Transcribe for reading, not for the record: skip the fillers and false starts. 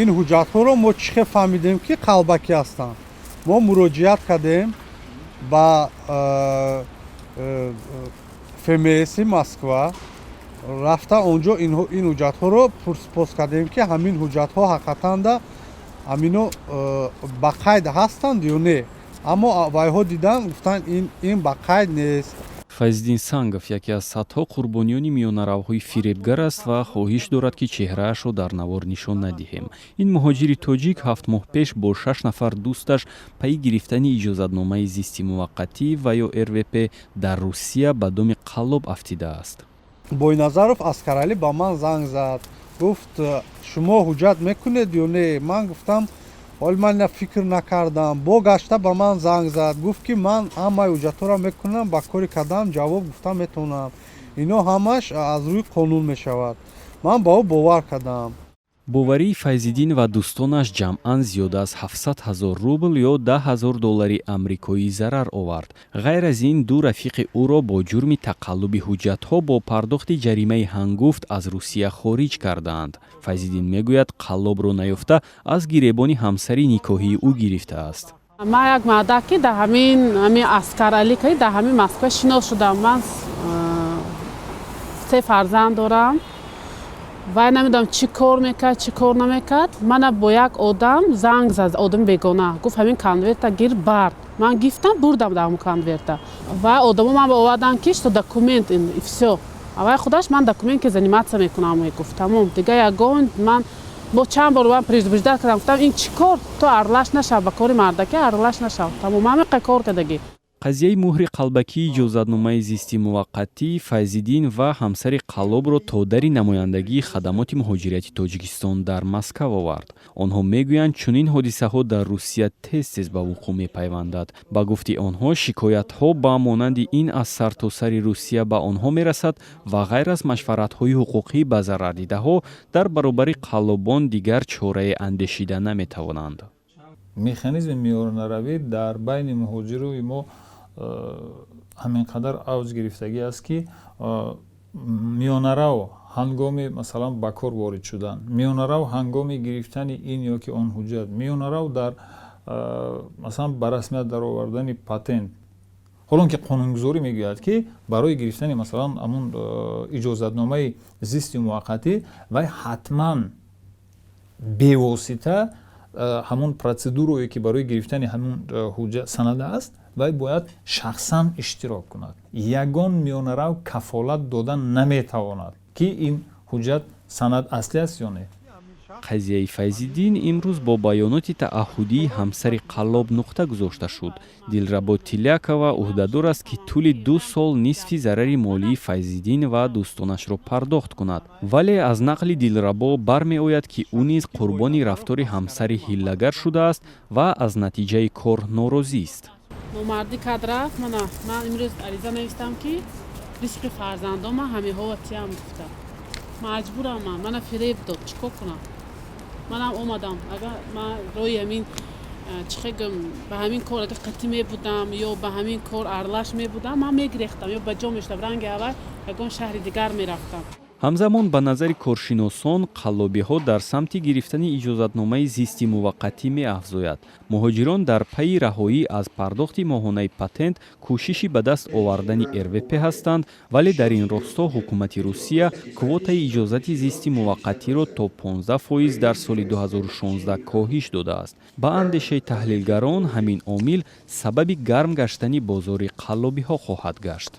Ин ҳуҷҷатҳоро мо чӣ хел фаҳмидем, ки қалбакӣ ҳастанд? Мо муроҷиат кардем ба ФМСи Москва, рафта онҷо ин ҳуҷҷатҳоро пурсупос кардем, ки ҳамин ҳуҷҷатҳо ҳақиқатанда ҳамино ба қайд ҳастанд ё не. Аммо вайҳо дидан, гуфтанд, ин ба қайд нест. Файзиддин Сангов яке аз садҳо қурбониёни миёнаравҳои фиребгар аст ва хоҳиш дорад, ки чеҳраашро дар навор нишон надиҳем. Ин муҳоҷири тоҷик 7 моҳ пеш бо шаш нафар дӯсташ пайи гирифтани иҷозатномаи зисти муваққатӣ ва ё РВП дар Русия ба доми қаллоб афтидааст. Бойназаров Аскаралӣ ба ман занг зад, гуфт: «Шумо ҳуҷҷат мекунед ё не?» Ман гуфтам: «Ҳоли ман ина фикр накардам». Бо гашта ба ман занг зад, гуфт, ки ман ҳамаи ҳуҷҷатҳоро мекунам, ба кори кардам ҷавоб гуфта метавонам, ино ҳамаш аз рӯи қонун мешавад. Ман ба ӯ бовар кардам. Боварии Файзиддин ва дӯстонаш ҷамъан зиёда аз 700 ҳазор рубл ё 10 ҳазор доллари амрикоӣ зарар овард. Ғайр аз ин, ду рафиқи ӯро бо ҷурми тақаллуби ҳуҷҷатҳо бо пардохти ҷаримаи ҳангуфт аз Русия хориҷ кардаанд. Файзиддин мегӯяд, қаллобро наёфта, аз гиребони ҳамсари никоҳии ӯ гирифтааст. Ман як мардак, ки дар ҳамин Аскаралӣ, ки дар ҳамин Москва шинос шудам. Ман се фарзанд дорам. Вай намедонам, чӣ кор мекард, чӣ кор намекард. Мана бо як одам занг зад, одами бегона. Гуфт: «Ҳамин конверта гир, бар». Ман гифтам, бурдам дар ҳамон конверта. Ва одамо ман овардан, ки что документ и всё. Вай худаш «ман документ ки заниматься мекунам» мегуфт. Тамом, дига ягон ман бо чанд бор ман предупреждать кардам, гуфтам: «Ин чӣ кор? Ту аралаш нашав, ба кори мардаки аралаш нашав». Тамом, ҳамин кор кардагӣ. Қазияи муҳри қалбакии иҷозатномаи зисти муваққатӣ Файзиддин ва ҳамсари қаллобро то дари намояндагии хадамоти муҳоҷирати Тоҷикистон дар Москав овард. Онҳо мегӯянд, чунин ҳодисаҳо дар Русия тез тез ба вуқӯъ мепайвандад. Ба гуфти онҳо, шикоятҳо ба монанди ин аз сартосари Русия ба онҳо мерасад ва ғайр аз машваратҳои ҳуқуқӣ ба зарардидаҳо дар баробари қаллобон дигар чорае андешида наметавонанд. Механизми миёнаравӣ дар байни муҳоҷирои мо ҳамин қадар авҷ гирифтагӣ аст, ки миёнарав ҳангоми, масалан, ба кор ворид шудан, миёнарав ҳангоми гирифтани ин ё ки он ҳуҷҷат, миёнарав дар масалан, ба расмият даровардани патент, ҳолон ки қонунгузорӣ мегӯяд, ки барои гирифтани, масалан, ҳамун иҷозатномаи зисти муваққатӣ вай ҳатман бевосита ҳамон процедурое, ки барои гирифтани ҳамун ҳуҷҷат санад аст, вай бояд шахсан иштирок кунад. Ягон миёнарав кафолат дода наметавонад, ки ин ҳуҷҷат, санад аслӣ аст ё не. Қазияи Файзиддин имрӯз бо баёноти тааҳҳудии ҳамсари қаллоб нуқта гузошта шуд. Дилрабо Тилякова ӯҳдадор аст, ки тӯли 2 сол нисфи зарари молии Файзиддин ва дӯстонашро пардохт кунад. Вале аз нақли Дилрабо бармеояд, ки ӯ низ қурбони рафтори ҳамсари ҳиллагар шудааст ва аз натиҷаи кор норозист. Номардӣ кард, рафт. Мана, ман имрӯз ариза навистам, ки ризқи фарзандома ҳамиҳо тиям гуфта. Маҷбурам ман, мана фиреб дод, чӣ кор кунам? Манам омадам. Агар ман роҳи ҳамин, чӣ хегм, ба ҳамин кор агар қатӣ мебудам ё ба ҳамин кор аралаш мебудам, ман мегирехтам ё ба ҷо мешудам, ранги аввал ягон шаҳри дигар мерафтам. Ҳамзамон, ба назари коршиносон, қаллобиҳо дар самти гирифтани иҷозатномаи зисти муваққатӣ меафзояд. Муҳоҷирон дар пайи раҳоӣ аз пардохти моҳонаи патент, кӯшиши ба даст овардани РВП ҳастанд. Вале дар ин росто ҳукумати Русия квотаи иҷозати зисти муваққатиро то 15% дар соли 2016 коҳиш додааст. Ба андешаи таҳлилгарон, ҳамин омил сабаби гарм гаштани бозори қаллобиҳо хоҳад гашт.